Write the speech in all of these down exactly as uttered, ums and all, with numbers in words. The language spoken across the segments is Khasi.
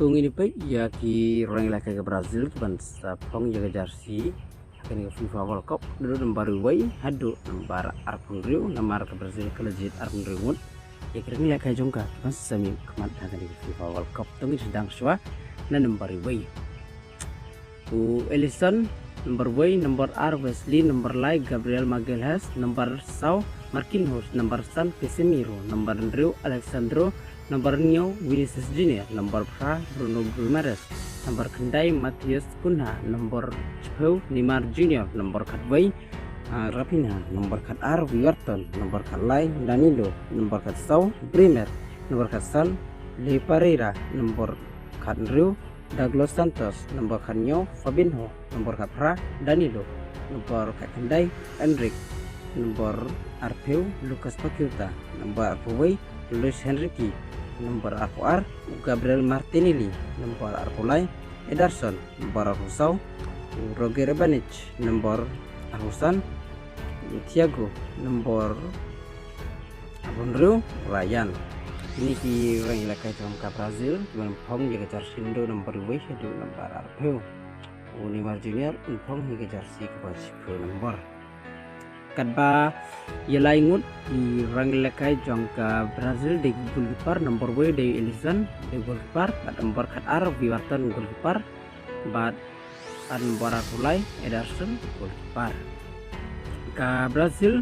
To ngin ïa peit ïa ki rang ïalehkai ka Brazil ki ban sa phong ïa ka jersey ha kane ka FIFA World Cup, naduh number wei haduh number arphew hynriew, namar ka Brazil ka la jied arphew hynriew ngut ïa ki rang ïalehkai jong ka ki ban sa mih khmat ha kane ka FIFA World Cup. To ngin sdang shuwa na number wei. U Alisson, number wei, number ar Wesley, number lai Gabriel Magalhaes, number saw Marquinhos, number san Casemiro, number hynriew Alex Sandro, number hynñiew Vinicius Junior, number phra Bruno Guimaraes, number khyndai Matheus Cunha, number shiphew Neymar Junior, number khatwei, ah, Raphinha, number khatar Weverton, number khatlai Danilo, number khatsaw Bremer, number khatsan Leo Pereira, number khathynriew Douglas Santos, number khathynñiew Fabinho, number khatphra Danilo, number khatkhyndai Endrick, number arphew Lucas Paqueta, number arphew wei Luis Enrique, number arphew ar Gabriel Martinelli, number arphew lai Ederson, number arphew saw Roger Ibanez, number arphew san Thiago, number arphew hynriew Ryan. Kine ki rang ïalehkai jong ka Brazil ki ban phong ïa ka jersey naduh number wei haduh number arphew. U Neymar Junior un phong ïa ka jersey kaba shiphew number. Katba ïalai ngut ki rang ïalehkai jong ka Brazil dei ki goalkeeper, number wei dei Alisson, dei goalkeeper, bad number khatar Weverton goalkeeper, bad number arphew lai Ederson goalkeeper. Ka Brazil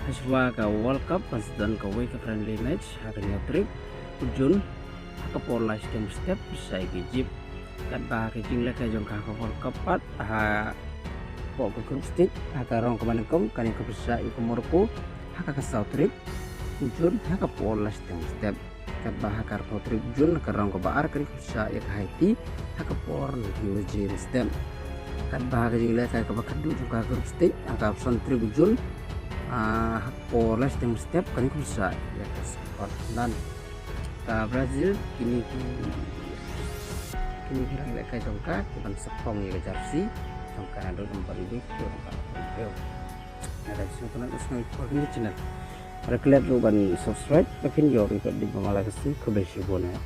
ha shuwa ka World Cup kan sa don kawei ka friendly match ha ka hynñiew tarik u June ha ka por lai shiteng step sha ïa ka Egypt. Katba ka jingïalehkai jong ka ha ka World Cup pat hapoh ka group stage ha ka rong kaba nyngkong kan ïa ka pyrshah ïa ka Morocco ha ka saw tarik u June ha ka por lai shiteng step. Katba ha ka arphew tarik June ha ka rong kaba ar kan ïa ka pyrshah ïa ka Haiti ha ka por hynriew baje mynstep. Katba ha ka jingïalehkai kaba khadduh jong ka group stage ha ka arphew san tarik June, ah, ha ka por lai shiteng mynstep kan ïa ka pyrshah ïa ka Scotland. Ka Brazil kine ki, kine ki rang ïalehkai jong ka ki ban sa phong ïa ka jersey jong ka naduh number wei haduh number arphew. Nga da sngewtynnat sngewbha ïa ka channel. Para klet ruh ban subscribe ba phin ïoh ïa ka update ba ma la ka sngi. Khublei shibun eh.